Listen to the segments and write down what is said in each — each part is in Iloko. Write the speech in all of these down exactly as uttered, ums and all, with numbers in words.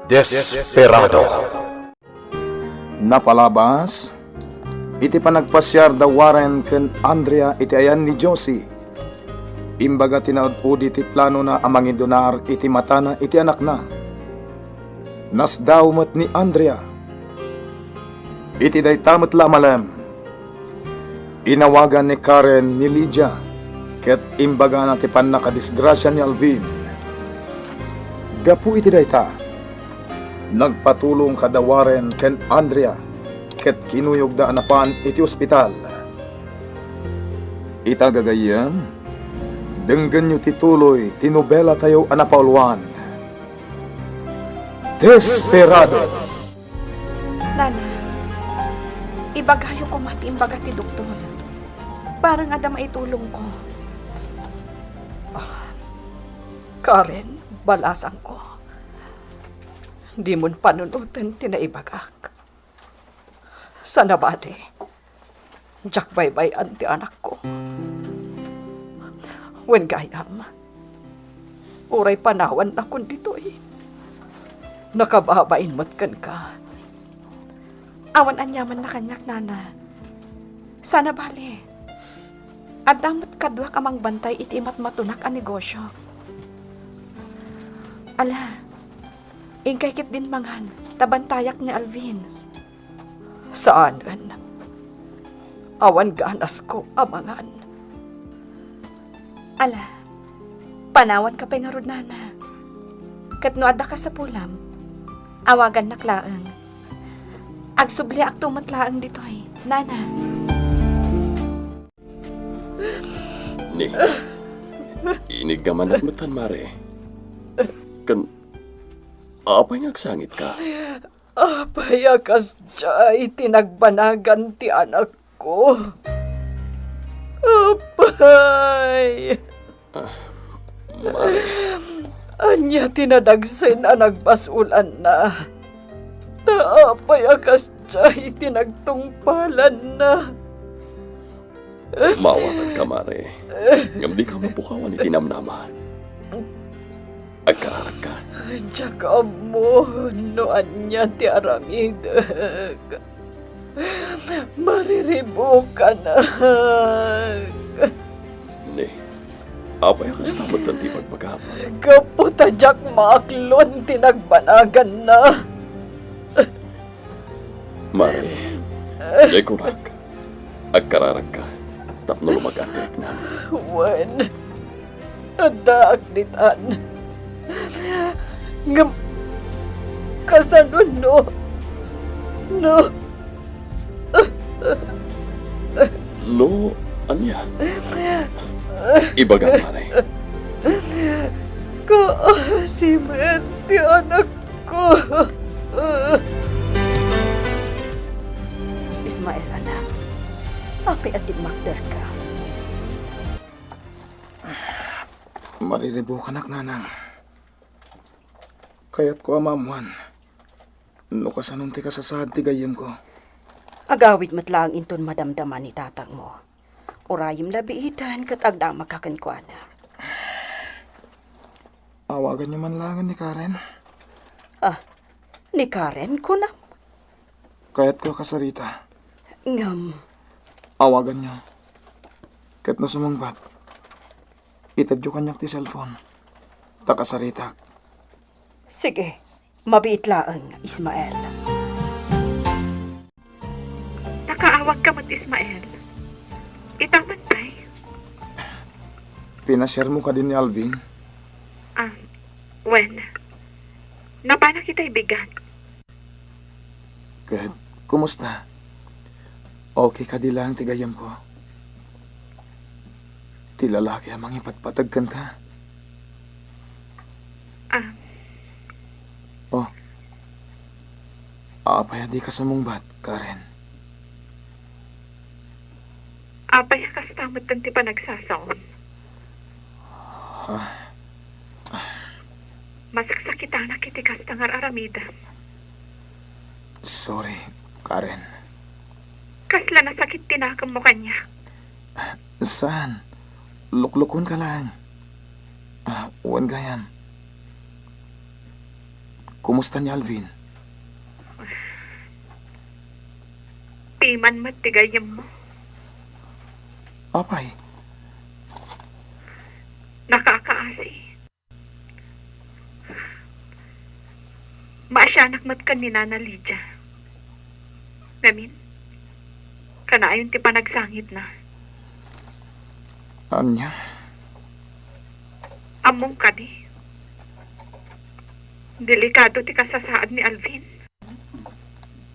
Desperado. Napalabas, iti panagpasiar da Warren ken Andrea iti ayan ni Josie, imbaga ti naud-udi ti planona a mangidunar iti matana iti anakna. Nasdaaw met ni Andrea. Iti dayta met la a malem, inawagan ni Karen ni Lydia ket imbagana ti pannakadisgrasia ni Alvin. Gapu iti dayta, nagpatulong kada Warren ken Andrea ket kinuyogda a napan iti ospital. Ita gagayyem, denggenyo ti tuloy ti nobelatayo a napauluan, Desperado. Nana, ibagayo koma ti imbaga ti doktor. Bareng adda maitulongko. Ah, Karen, balasangko. Dimon panunoten ti naibagak. Sanabali, diak baybay-an ti anakko. Wen gayam, uray panawannakon ditoy, nakababain met kenka. Awan aniamanna kaniak, Nana. Sanabali, adda met kaduak a mangbantay iti imatmatonak a negosiok. Ala, inkay ketdin mangan, ta bantayak ni Alvin. Saanen. Awan ganasko a mangan. Ala, panawanka pay ngarud, Nana. Ket no adda kasapulam, awagannak laeng. Agsubliakto met laeng ditoy, Nana. Ni, inigamanak metten, Mare. Ken, apay nga agsangitka? Apay a kasdiay ti nagbanagan ti anakko? Apay! Ah, Mare. Ania ti nadagsen a nagbasolanna? Ta apay a kasdiay ti nagtungpalanna? Maawatanka, Mare. Ngem dika mapukawan iti namnama. Agkararagka. Diak ammo no ania ti aramidek. Mariribukanak. Ni, apay a kasta metten ti ibagbagam? Gapu ta diak maaklon ti nagbanaganna. Mare, kunak, agkararagka tapno lumagan ti riknam. Wen, addaak ditan. Ngem, kasano no, no, No, ania? Ibagam, Mare. Kaasi met ti anakko. Ismael, anak, apay a timmakderka? Mariribukanak, Nanang. Kayatko a maammoan no kasanon ti kasasaad ti gayyemko. Agawid met laeng inton madamdama ni tatangmo. Urayem la biiten ket agdamagka kenkuana. Awaganyo man laengen ni Karen. Ah, ni Karen, kunam? Kayatko a kasarita. Ngem? Awaganyo. Ket no sumungbat, itedyo kaniak ti cellphone. Ta kasaritak. Sige, mabiit laeng, Ismael. Nakaawagka met, Ismael. Ita man pay. Pinasiarmo kadi ni Alvin? Ah, wen. Napanak itay bigat. Ket, kumusta? Okay kadi laeng ti gayyemko? Ti lalaki a mangipatpateg kenka? Ah. Oh. Apay a dika sumungbat, Karen? Apay a kasta metten ti panagsasaom? Ah. Masaksakitanak iti kasta nga ar-aramidem. Sorry, Karen. Kasla nasakit ti nakemmo kaniak? Saan? Luklukonka laeng. Ah, wen gayam. Kumusta ni Alvin? Piman met ti gayyemmo. Apay? Nakakaasi. Maasianak met ken ni Nana Lydia. Ngamin, kanayon ti panagsangitna. Ania? Ammom kadi? Delikado ti kasasaad ni Alvin.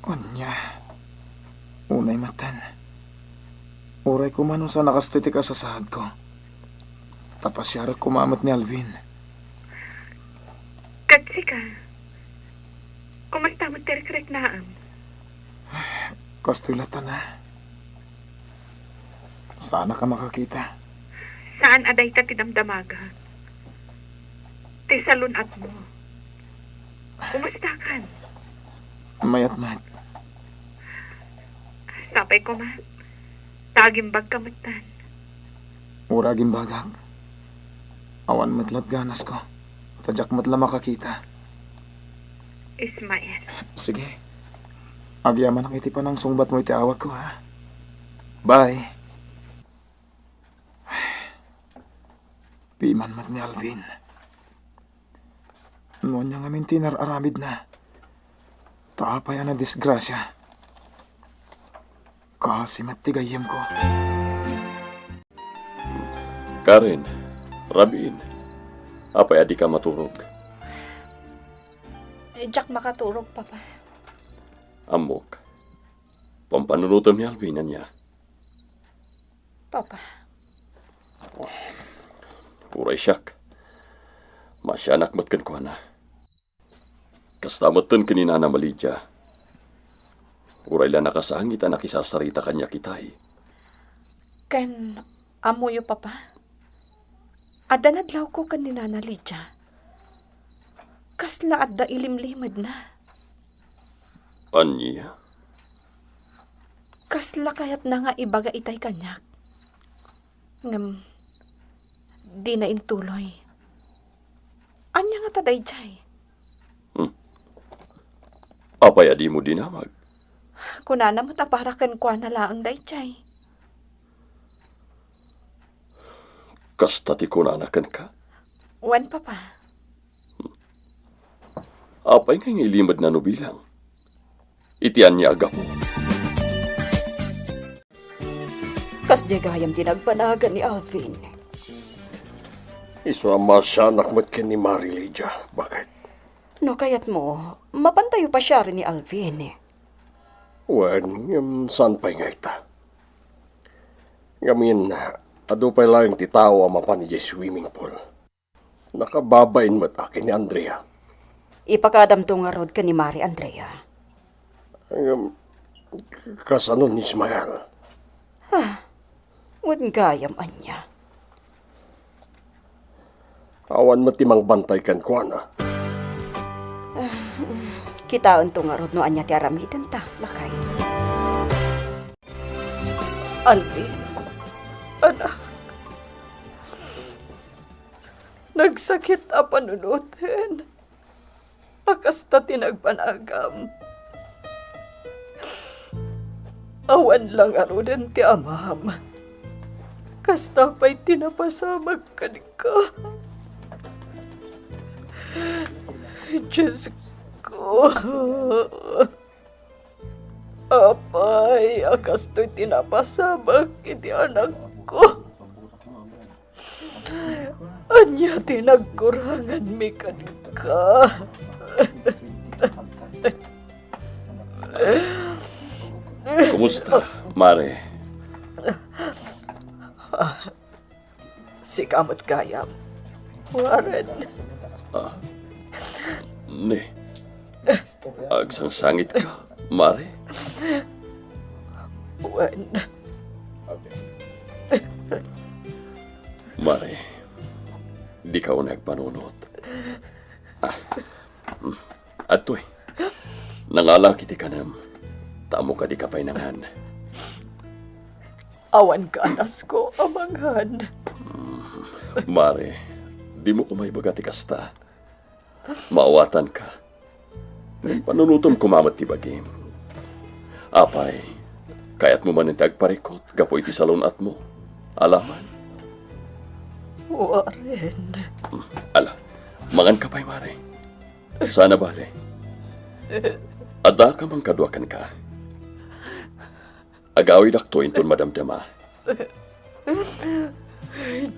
Ania? Unay metten. Uray koma no saan a kastoy ti kasasaadko. Ta pasiarek koma met ni Alvin. Ket sika? Kumusta met ti rikriknaem? Kastoy latta na. Saanak a makakita. Saan a dayta ti damdamagak. Ti salun-atmo. Kumustakan? Mayat met. Sapay koma. Ta agimbagka metten. Uray agimbagak. Awan met la't ganasko. Ta diak met la makakita. Ismael. Sige. Agyamanak iti panangsungbatmo iti awagko, ha? Bye. Piman met ni Alvin. No ania ngamin ti inar-aramidna? Ta apay a nadisgrasia? Kaasi met ti gayyemko. Karen, Rabin, apay a dika maturog? Eh, diak makaturog, Papa. Ammok. Pampanunotem ni Alvin, ania? Papa. Uray siak. Maasianak met kenkuana. Kasta metten ken ni Nana Lydia. Uray la nakasangit a nakisarsarita kaniak itay. Ken ammoyo, Papa? Adda nadlawko ken ni Nana Lydia. Kasla adda ilimlimedna. Ania? Kasla kayatna nga ibaga itay kaniak. Ngem, dina intuloy. Ania ngata daydiay? Hmm. Apay a dimo dinamag? Kunana met a para kenkuana laeng daydiay. Kasta ti kunana kenka? Wen, Papa. Apay nga inilimed na no bilang? Iti ania a gapu? Kasdiay gayam ti nagbanagan ni Alvin. Isu a maasianak met ken ni Mari Lydia. Baket? No kayatmo, mapantayo pasiaren ni Alvin. Wen, ngem saan pay nga ita? Ngamin, adu pay laeng ti tao a mapan idiay swimming pool. Nakababain met a ken ni Andrea. Ipakadamto ngarud ken ni Mari, Andrea. Ngem, kasano ni Ismael? Ah, wen gayam ania? Awan met ti mangbantay kenkuana. Ah, kitaento ngarud no ania ti aramidenta, lakay. Alvin, anak. Nagsakit a panunoten a kasta ti nagbanagam. Awan la ngaruden ti amam. Kasta pay ti napasamak kenka. Diyos ko. Apay a kastoy ti napasamak iti anakko? Ania ti nagkuranganmi kenka? Kumusta, Mare? Sika met gayam, Warren. Ah. Ni, agsangsangitka, Mare? Wen. Mare, dika unay agpanunot. Ah. Mm. Adtoy. Nangalak iti kanem. Ta ammok a dika pay nangan. Awan kanasko a mangan. Mm, Mare, dimo koma ibaga ti kasta. Maawatanka. Panunutom koma met ti bagim. Apay, kayatmo manen ti agparikut gapu iti salun-atmo? Alaman? Warren. Ala, manganka pay, Mare. Saan a bale. Adda ka man kadua kenka. Agawidakto inton madamdama.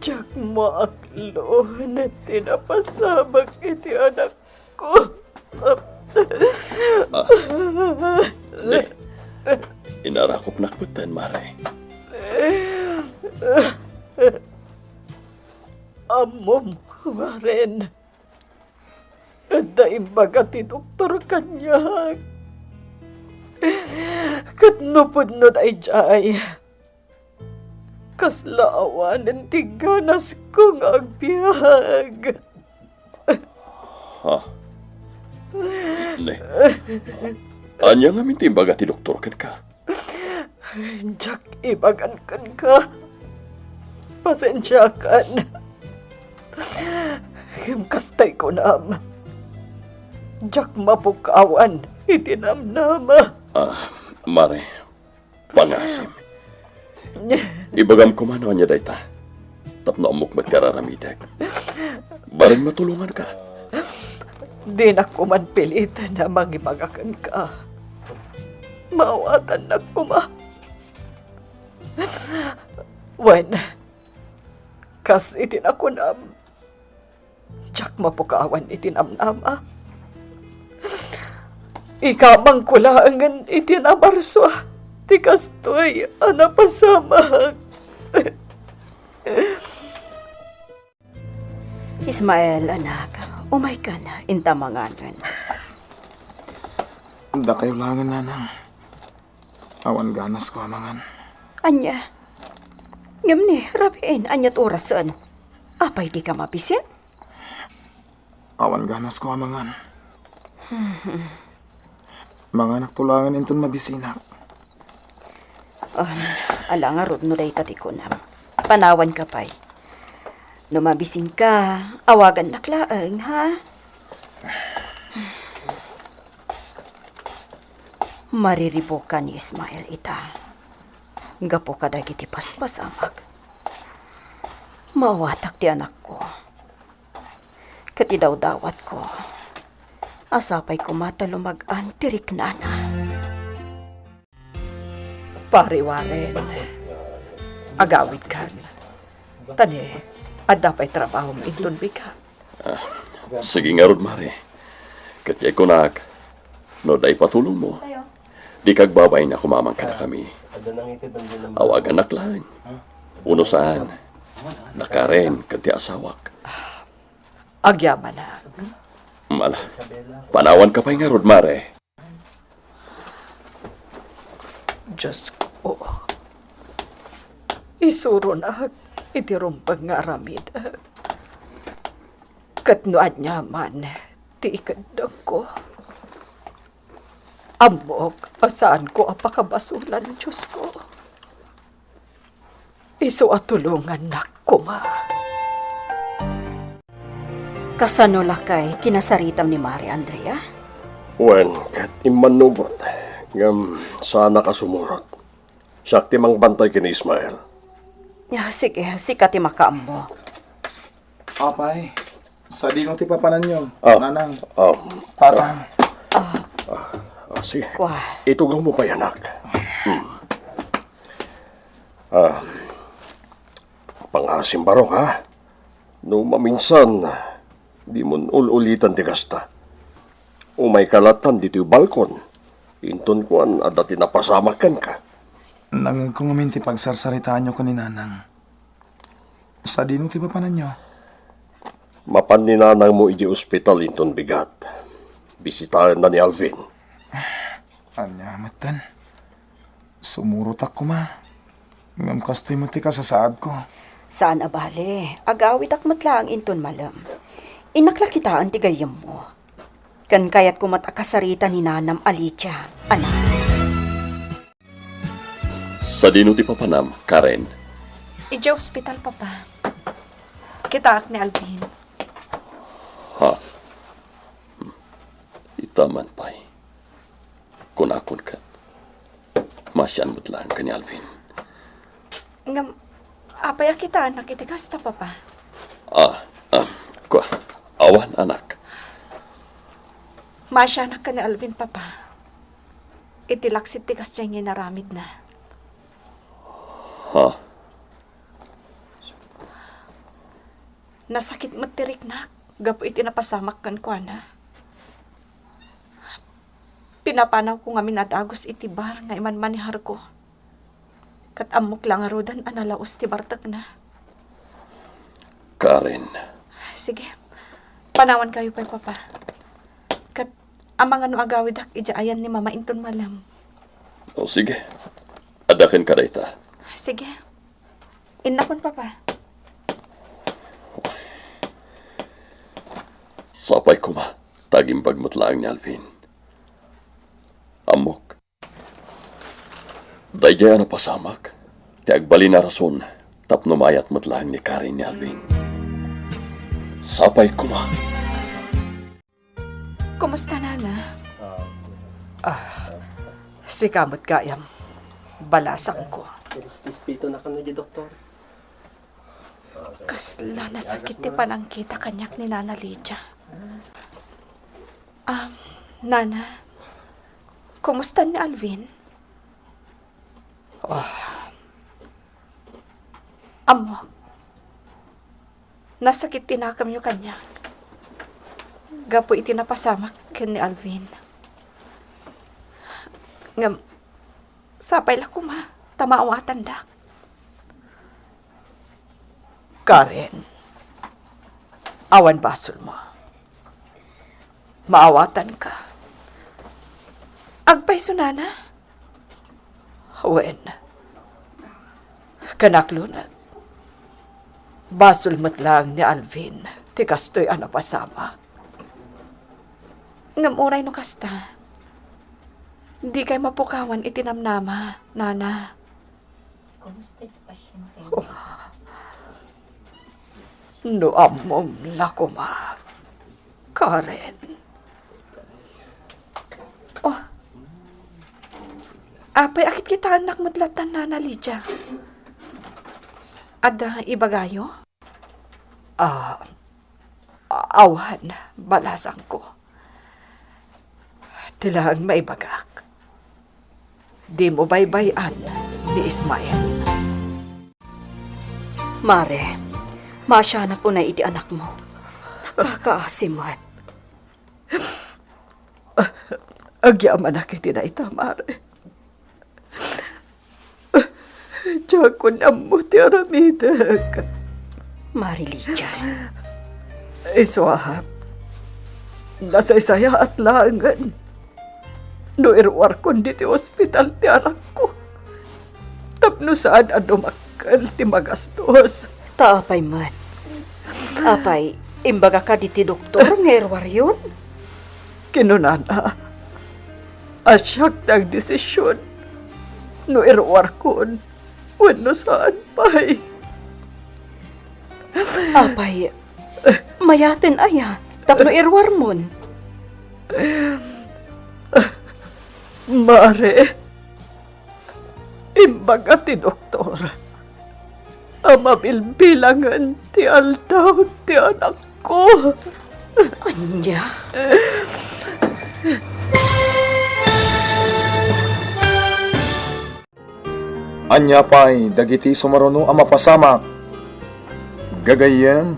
Diak maaklon ti napasamak iti anakko. Ah, di. Inarakopnak metten, Mare. Ammom, Warren. Adda imbaga ti doktor kaniak. Ket no pudno daydiay, kasla awanen ti ganasko nga agbiag. Ha? Ne. Ania ngamin ti imbaga ti doktor kenka? Diak ibagan kenka. Pasensiakan. Ngem kastay kunam, diak mapukawan iti namnama. Ah, Mare, pangasim. Ibagam koma no ania dayta. Tapno ammok met ti ar-aramidek. Bareng matulonganka. Dinak koman piliten a mangibaga kenka. Maawatannak koma. Wen, kas iti nakunam, diak mapukawan iti namnama. Ikamangko laengen iti namarsua ti kastoy a napasamak. Ismael, anak, umaykan, inta manganen. Dakayo laengen, nanang. Awan ganasko a mangan. Ania? Ngem ni, rabiin, ania't orasen? Apay, dika mabisin? Awan ganasko a mangan. Manganakto laengen inton mabisinak. Um, ala ngarud no dayta ti kunam. Panawanka pay. No mabisinka, awagannak laeng, ha? Mariribuka ni Ismael ita. Gapu kadagiti paspasamak, maawatak ti anakko. Ket idawdawatko a sapay koma ta lumag-an ti riknana. Pari Warren, agawidkan. Ta ne, adda pay trabahom inton bigat. Ah, sige ngarud, Mare. Ket diay kunak, no adda ipatulongmo, dika agbabain a kumaman kadakami. Awagannak laeng. Wenno saan, ni Karen ken ti asawak. Agyamanak. Ala, panawanka pay ngarud, Mare. Diosko, isuronak iti rumbeng nga aramidek. Ket no aniaman ti ikeddengko, ammok a saanko a pakabasolan, Diosko. Isu a tulongannak koma. Kasano lakay kinasaritam ni Mare, Andrea? Wen, ket immannugot, ngem saanak a sumurot. Siak ti mangbantay ken ni Ismael. Ah, sige, sika ti makaammo. Apay, sadino ti papananyo, Ah. Nanang? Ah. Tatang. Ah, ah, sige. Kua. Itugawmo pay, anak. Hmm. Ah, pangasim barok, ha? No maminsan, dimon ul-ulitan ti kasta. Umayka lattan ditoy balkon. Inton kuan, adda ti napasamak kenka. Nangngegko ngamin ti pagsarsaritaanyo ken ni Nanang. Sadino ti papananyo? Mapan ni nanangmo idiay ospital inton bigat. Bisitaenna ni Alvin. Ania metten? Sumurotak koma. Ngem kastoy met ti kasasaadko. Saan a bale, agawidak met laeng inton malem. Innak la kitaen ti gayyemmo. Ken kayatko met a kasarita ni nanam a Lydia, anak. Sadino ti papanam, Karen? Idiay ospital, Papa. Kitaak ni Alvin. Ha? It-, Taman pay. Kunakon ket, masian met laeng ken ni Alvin. Ngem, apay a kitaennak iti kasta, Papa? Ah, ah, kua, awan, anak. Masianak ken ni Alvin, Papa. Iti laksid ti kasdiay nga inaramidna. Ha? Nasakit met ti riknak gapu iti napasamak kenkuana. Pinapanawko ngamin a dagus iti bar nga imanmaneharko. Ket ammok la ngaruden a nalaos ti bartekna. Karen. Sige. Panawankayo pay, Papa. Ket amangan no agawidak idiay ayan ni Mama inton malem. O, sige. Adda kenka dayta. Sige. Innakon, Papa. Sapay koma, ta agimbag met laeng ni Alvin. Ammok. Daydiay a napasamak, ti agbalin a rason tapno maayat met laeng ni Karen ni Alvin. Sapay koma. Kumusta, Nana? Ah, sika met gayam. Balasangko. Ispito na kano di doktor. Kasla nasakit ti panangkita kaniak ni Nana Lydia. Um, Nana, kumusta ni Alvin? Ah. Ammok, nasakit ti nakemyo kaniak gapu iti napasamak ken ni Alvin. Ngem, sapay la koma ta maawatandak. Karen, awan basolmo. Maawatanka. Agpayso, Nana? Wen, kanak laeng. Basol met laeng ni Alvin ti kastoy a napasamak. Ngem uray no kasta, dikay mapukawan iti namnama, Nana. Kumusta iti pasyente? Oh. No ammom la koma, Karen. Oh. Apay a kitkitaennak met latta, Nana Lydia? Adda ibagayo? Ah, awan, balasangko. Ti laeng maibagak, dimo baybay-an ni Ismael. Mare, masianak unay iti anakmo. Nakakaasi met. Agyamanak iti dayta, Mare. Diakon ammo ti aramidek. Mare Lydia. Isu a, nasaysayaat laengen no iruarkon ditoy ospital ti anakko tapno saan a dumakkel ti magastos. Ta apay met? Apay, imbagaka ditoy doktor nga iruaryon? Kinunana a siak ti agdesision no iruarkon wenno saan pay. Apay, mayaten aya tapno iruarmon? Mare, imbaga ti doktor a mabilbilangen ti aldaw ti anakko. Ania? Ania pay dagiti sumaruno a mapasamak? Gagayyem,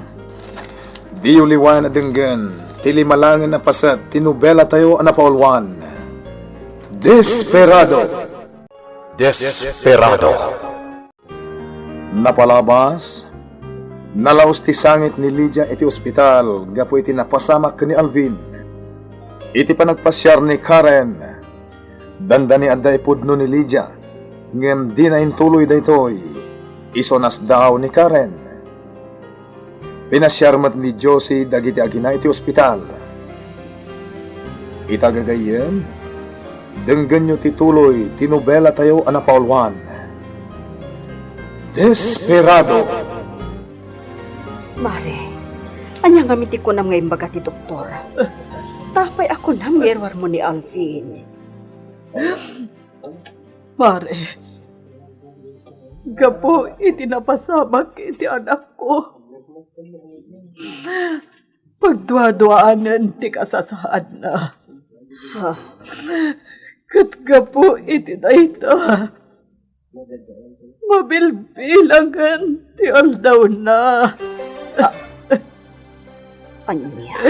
diyo liwayan a denggen ti lima laengen a paset ti nobelatayo a napauluan, Desperado. Desperado. Napalabas, nalaos ti sangit ni Lydia iti ospital gapu iti napasamak ken ni Alvin. Iti panagpasiar ni Karen, dandani adda ipudno ni Lydia, ngem dina intuloy daytoy. Isu a nasdaaw ni Karen, pinasiar met ni Josie dagiti agina iti ospital. Ita gagayyem, denggenyo ti tuloy ti nobelatayo a napauluan, Desperado. Mare, ania ngamin ti kunam nga imbaga ti doktor? Apay a kunam nga iruarmo ni Alvin? Mare, gapu iti napasamak iti anakko, pagduaduaanen ti kasasaadna. Ha? Ket gapu iti dayta, mabilbilangen ti aldawna. Ania?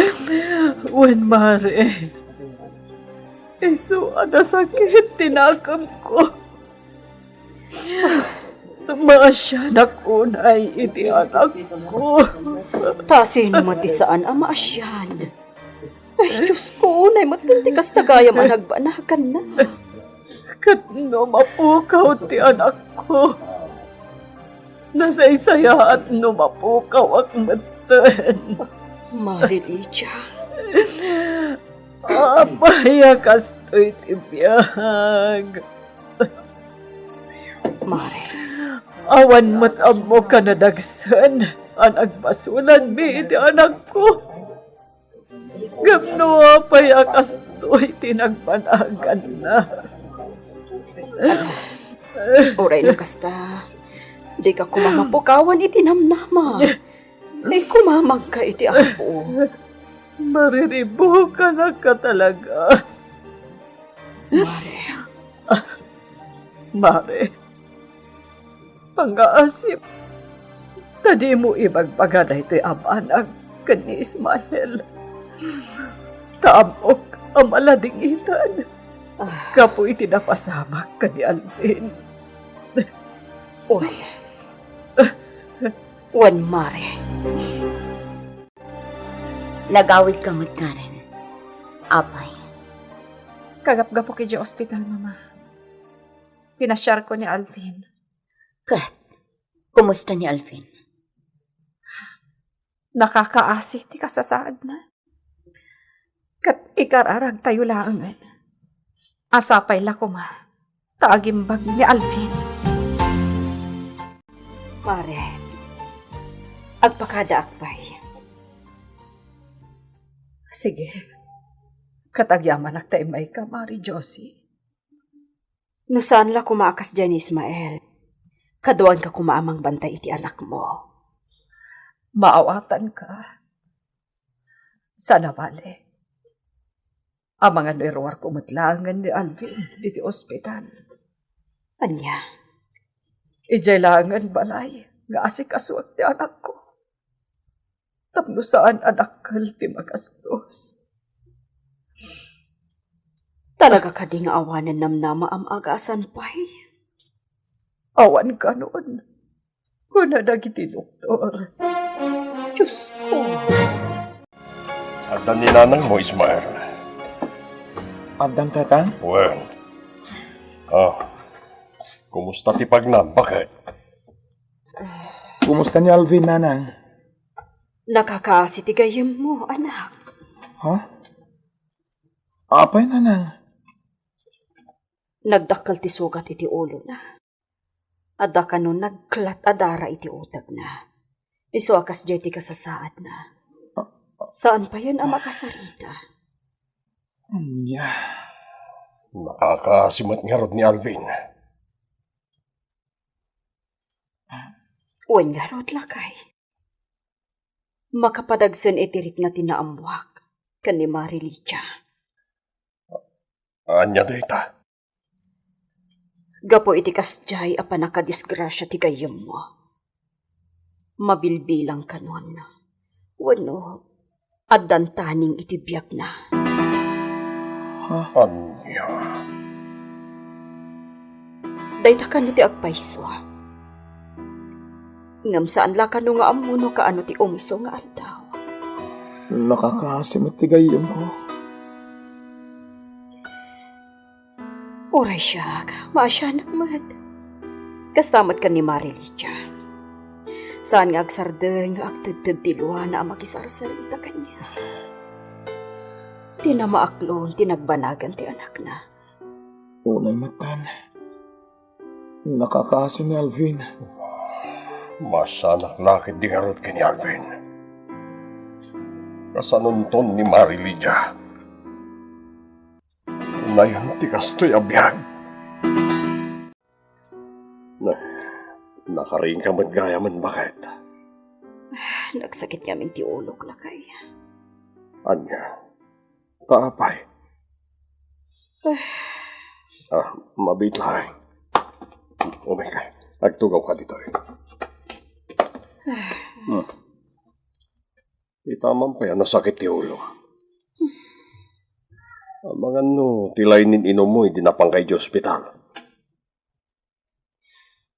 Wen, Mare, isu a nasakit ti nakemko. Maasianak unay iti anakko. Ta sino met ti saan a maasian? Ay, Diosko, unay met ti kasta gayam a nagbanaganna. Ket no mapukaw ti anakko, nasaysayaat no mapukawak metten. Mare Lydia. Apay a kastoy ti biag? Mare. Awan met ammok a nadagsen a nagbasolanmi iti anakko. Ngem no apay a kastoy ti nagbanaganna? Uray no kasta, dika koma mapukawan iti namnama. Ikumamagka iti Apo. Mariribukanaka talaga. Mare. Mare, pangngaasim ta dimo ibagbaga daytoy a banag ken ni Ismael. Ta ammok a maladingitan gapu iti napasamak ken ni Alvin. Uy. Wen, Mare. Nagawidka met, Karen. Apay? Kagapgapok idiay ospital, Mama. Pinasiarko ni Alvin. Ket, kumusta ni Alvin? Nakakaasi ti kasasaadna. Ket ikararagtayo laengen a sapay la koma ta agimbag ni Alvin. Mare, agpakadaak pay. Sige. Ket agyamanak ta immayka, Mare Josie. No saan la koma a kasdiay ni Ismael, kaduaanka koma a mangbantay iti anakmo. Maawatanka. Saan a bale, amangan no iruarko met laengen ni Alvin ditoy ospital. Ania? Idiay laengen balay nga asikasuek ti anakko. Tapno saan a dakkel ti magastos. Talaga kadi nga awanen namnama a maagassan pay? Awan kanon, kuna dagiti doktor. Diosko! Adda ni nanangmo, Ismael? Addan, Tatang? Wen. Ah, kumusta ti pagnam, baket? Kumusta ni Alvin, Nanang? Nakakaasi ti gayyemmo, anak. Ha? Apay, Nanang? Nagdakkel ti sugat iti ulona. Adda kano nagklat a dara iti utekna. Isu a kasdiay ti kasasaadna. Saan payen a makasarita. Ania? Nakakaasi met ngarud ni Alvin. Wen ngarud, lakay. Makapadagsen iti rikna ti naammoak ken ni Mare Lydia. Ania dayta? Gapu iti kasdiay a pannakadisgrasia ti gayyemmo, mabilbilang kanon wenno addan taning iti biagna. Ha? Ania? Dayta kano ti agpayso. Ngem saan la kano nga ammo no kaano ti umso nga aldaw. Nakakaasi met ti gayyemko. Uray siak, maasianak met. Kasta met ken ni Mare Lydia. Saan nga agsardeng nga agtedted ti luana a makisarsarita kaniak. Ti namaaklon ti nagbanagan ti anakna. Unay metten, nakakaasi ni Alvin. Maasianak la ketdi ngarud ken ni Alvin. Kasanonton ni Mare Lydia. Nayon ti kastoy a biag. Na, nakarinka met gayam, baket. Nagsakit ngamin ti ulok, lakay. Ania? Ta apay? Ah, mabiit laeng. Umayka. Agtugawka ditoy. Hmm. Ita man pay a nasakit ti ulo. Amangan no ti laynin inummo idi napanka idiay ospital.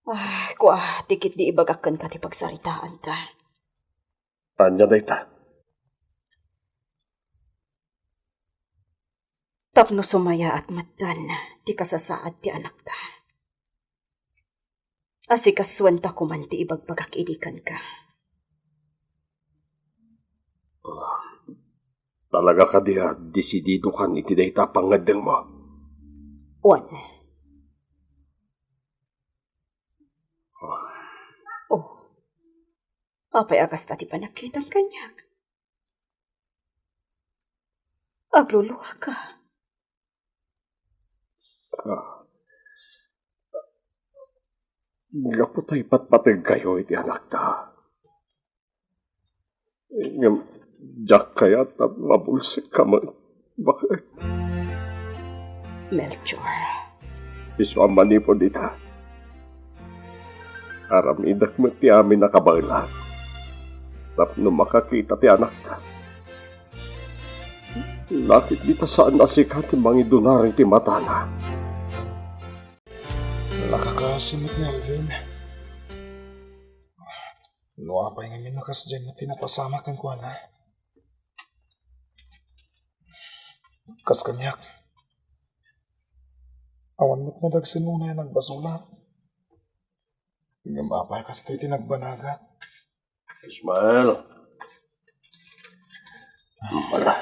Ah, kua, ti ketdi ibagak kenka ti pagsaritaanta. Ania dayta? Tapno sumayaat metten ti kasasaad ti anakta. Asikasuenta koman ti ibagbagak idi kenka. Talaga kadi a desididokan iti dayta a pangngeddengmo? Wen. Oh. Apay a kasta ti panagkitam kaniak? Agluluaka. Ah. Gapu ta ipatpategkayo iti anakta. Ngem diak kayat a mabulsekka met, baket. Melchor. Isu a manipud ita, aramidek met ti amin a kabaelak tapno makakita ti anakta. Lakip dita saan a sika ti mangidunareng ti matana. Nakakaasi met ni Alvin. No apay ngamin a kasdiay met ti napasamak kenkuana? Kas kaniak, awan met nadagsen unay a nagbasolak. Ngem apay kastoy ti nagbanagak? Ismael. Mala,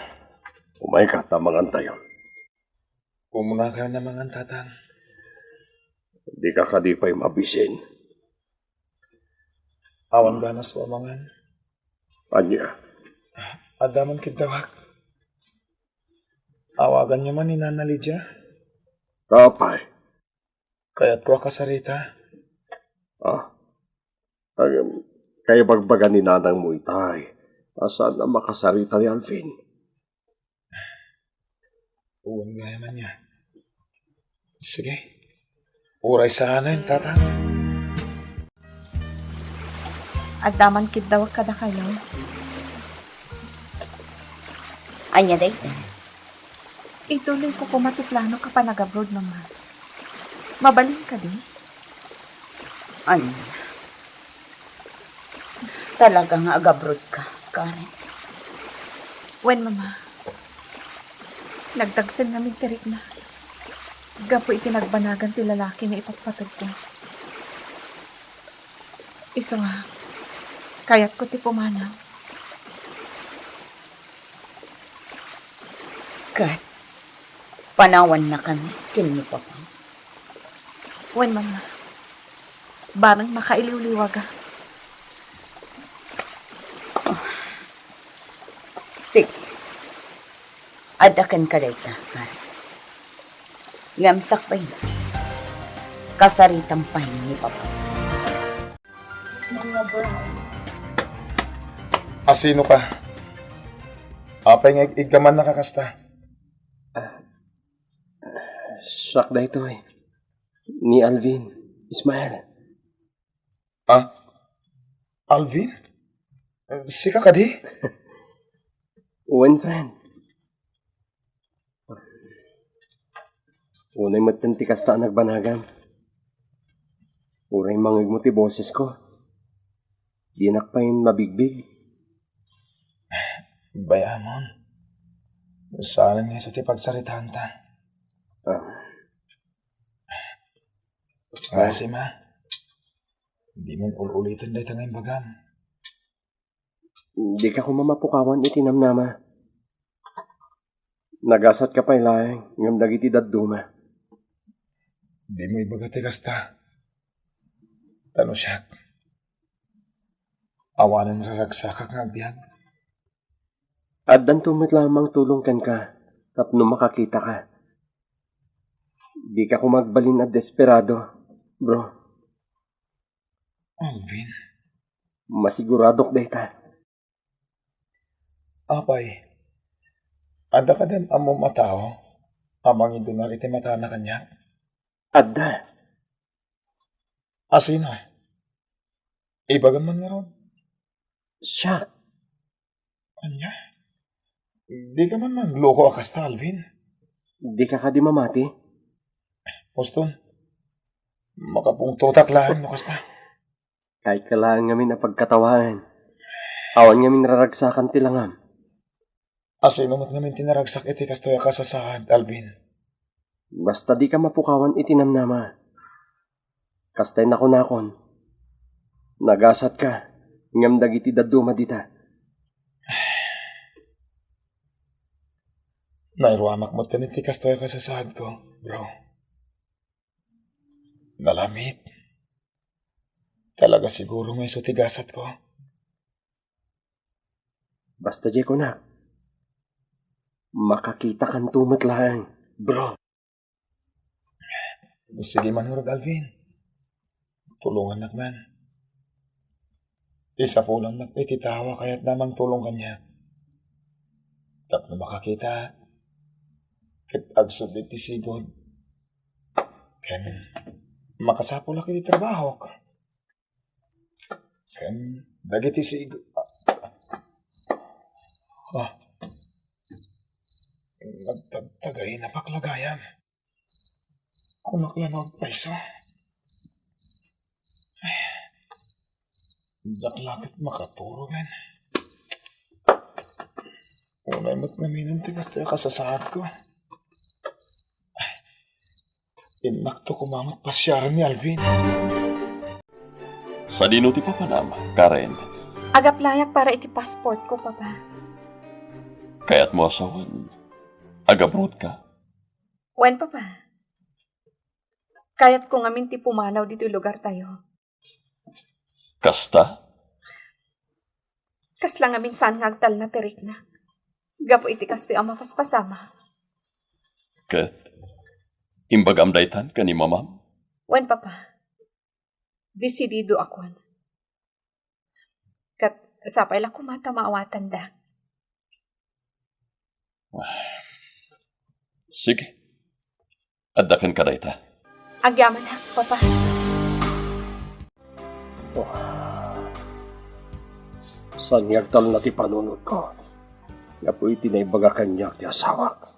umayka ta mangantayon. Umunakayon a mangan, Tatang. Dika kadi pay mabisin? Awan ganasko a mangan. Ania? Adda man kiddawak. Awaganyo man ni Nana Lydia. Apay? Kayatko a kasarita. Ah, agem, kaibagbaga ni nanangmo itay a saan a makasarita ni Alvin. Wen gayam ania. Sige. Uray saanen, Tatang. Adda man kiddawak kadakayo. Ania dayta? Ituloyko koma ti planok a panagabroad, Mama. Mabalin kadi? Ania? Talaga nga agabroadka, Karen? Wen, Mama. Nagdagsen ngamin ti rikna gapu iti nagbanagan ti lalaki nga ipatpategko. Isu nga, kayatko ti pumanaw. Ket panawannakami ken ni Papa? Wen, Mama. Bareng makailiwliwaga. Sige. Adda kenka dayta, pare. Ngem sakbayna, kasaritam pay ni Papa. Asino ka? Apay nga ig-, iggaman nakakasta? Ah, siak daytoy. Ni Alvin, Ismael. Ah? Alvin? Sika kadi? Wen, friend. Unay metten ti kasta a nagbanagam. Uray mangngegmo ti bosesko, dinak pay mabigbig. Bay-amon. Saanen nga isu ti pagsaritaanta. Ah. Kasi, ma, di man ul-uliten dayta nga imbagam. Dika koma mapukawan iti namnama. Nagasatka pay laeng ngem dagiti dadduma. Dimo ibaga ti kasta. Ta no siak, awanen raragsakak nga agbiag. Addanto met la a mangtulong kenka tapno makakitaka. Dika koma agbalin a desperado, bro. Alvin. Masiguradok dayta. Apay, adda kadin ammom a tao a mangidunar iti matana kaniak? Adda. Asino? Ibagam man ngarud. Siak. Ania? Dika man mangloko a kasta, Alvin? Dika kadi mamati? Boston, makapungtotak laeng no kasta. Kayatko laeng ngamin a pagkatawaen. Awan ngamin raragsakan ti langam. Asino met ngamin ti naragsak iti kastoy a kasasaad, Alvin? Basta dika mapukawan iti namnama. Kastay nakunakon, nagasatka, ngem dagiti dadduma dita. Nairuamak met ken iti kastoy a kasasaadko, bro. Nalamit. Talaga siguro nga isu ti gasatko. Basta diay kunak, makakitakanto met laeng, bro. Sige man ngarud, Alvin. Tulongannak man. Isapulannak iti tao a kayatna a mangtulong kaniak. Tapno makakitak, ket agsubli ti sigud. Ken makasapulak iti trabahok. Ken dagiti sig-, ah, ah. Nagtagtagaynapak la gayam. Kunak la no agpayso. Ay, diak la ket makaturogen. Unay met ngamin ti kastoy a kasasaadko. Innakto koma met pasiaren ni Alvin. Sadino ti papanam, Karen? Agaplayak para iti passportko, Papa. Kayatmo a sawen, agabroadka? Wen, Papa. Kayatko ngamin ti pumanaw ditoy lugartayo. Kasta? Kasla ngamin saan nga agtalna ti riknak gapu iti kastoy a mapaspasamak. Ket imbagam daytan ken ni mamam? Wen, Papa. Desididoakon. Ket sapay la koma ta maawatandak. Sige. Adda kenka dayta. Agyamanak, Papa. Saan nga agtalna ti panunotko gapu iti naibaga kaniak ti asawak?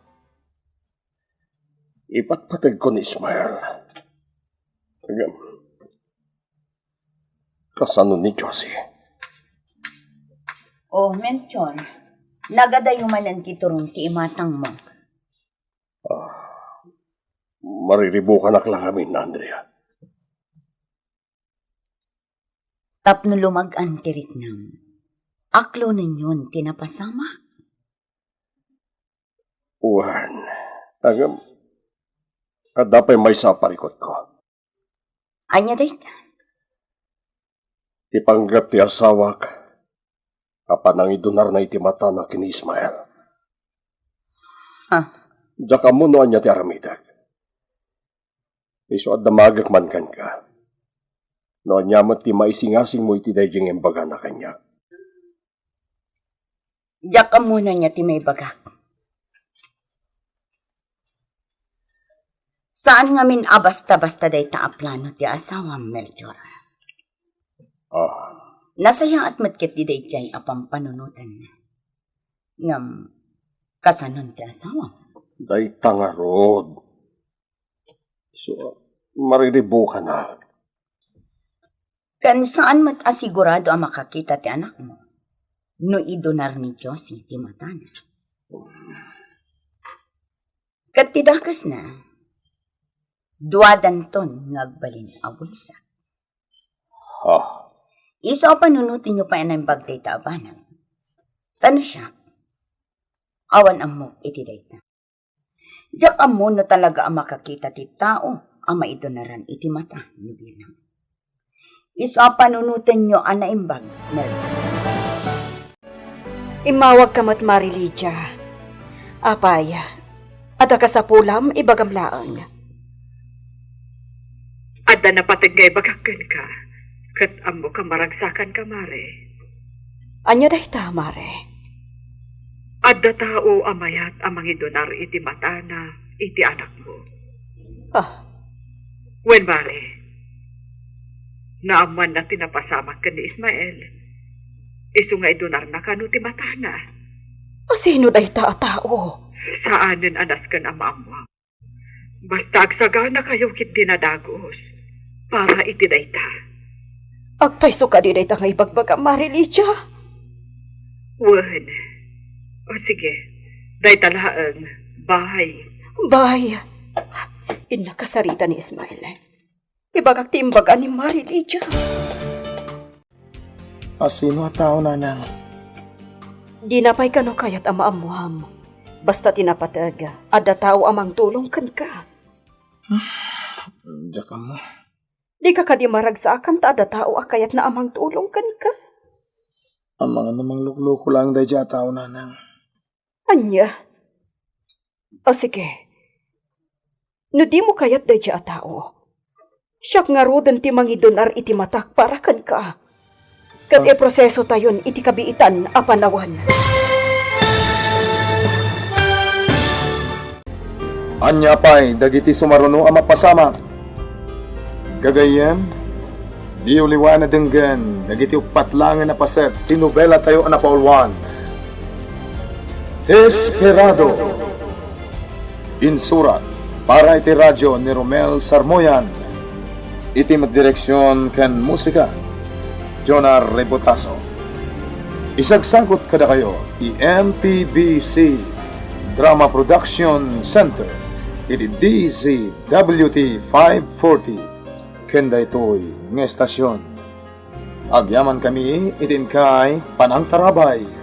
Ipatpategko ni Ismael. Ngem, kasano ni Josie? Oh, Melchor, nagadayo manen ti turong ti imatangmo. Ah, mariribukanak la ngamin, Andrea. Tapno lumag-an ti riknam, aklonenyon ti napasamak. Wen, ngem, adda pay maysa a parikutko. Ania dayta? Ti panggep ti asawak a panangidunarna iti matana ken ni Ismael. Ha? Diak ammo no ania ti aramidek. Isu a damagek man kenka. No ania met ti maisingasingmo iti daydiay nga imbagana kaniak. Diak ammo no ania ti maibagak. Saan ngamin a basta-basta dayta a plano ti asawam, Melchor. Ah. Nasayaat met ketdi daydiay a pampanunotenna. Ngem, kasanon ti asawam? Dayta ngarud. So, mariribukanak. Ken saan met a sigurado a makakita ti anakmo no idunar ni Josie ti matana. Ket ti dakesna, duadanton nga agbalin a bulsak. Ah. Isu a panunotenyo pay a naimbag dayta a banag. Ta no siak, awan ammok iti dayta. Diak ammo no talaga a makakita ti tao a maidunaran iti mata no bilang. Isu a panunotenyo a naimbag, Melchor. Immawagka met, Mari Lydia. Apay, adda kasapulam, ibagam laeng. Adda napateg nga ibagak kenka, ket ammok a maragsakanka, Mare. Ania dayta, Mare? Adda tao a mayat a mangidunar iti matana iti anakmo. Ah. Wen, Mare, naammoanna ti napasamak ken ni Ismael. Isu nga idunarna kano ti matana. A sino dayta a tao? Saanen a nasken a maammoam. Basta agsaganakayo ket dinadagos para iti dayta. Agpayso kadi dayta nga ibagbagam, Mare Lydia? Wen. O sige, dayta laeng. Bye. Bye. Innak a sarita ni Ismael. Ibagak ti imbaga ni Mare Lydia. A sino a tao, nanang? Dina pay kano kayat a maammoam. Basta ti napateg, adda tao a mangtulong kenka. Diak ammo. Dika kadi maragsakan ta adda tao a kayatna a mangtulong kenka? Amangan a manglukloko laeng daydiay a tao, nanang. Ania? O sige. No dimo kayat daydiay a tao, siak ngaruden ti mangidunar iti matak para kenka. Ket Ah. iprosesotayon iti kabiitan a panawen. Ania pay dagiti sumaruno a mapasamak? Gagayyem, diyo liwaen a denggen dagiti uppat laengen a paset ti nobelatayo a napauluan, Desperado. Insurat para iti radio ni Romel Sarmoyan. Iti direksion ken musika, Jonar Rebotaso. Isagsagut kadakayo ti M P B C Drama Production Center iti D Z W T five forty ken daytoy nga estasion. Agyamankami iti inkay panangtarabay.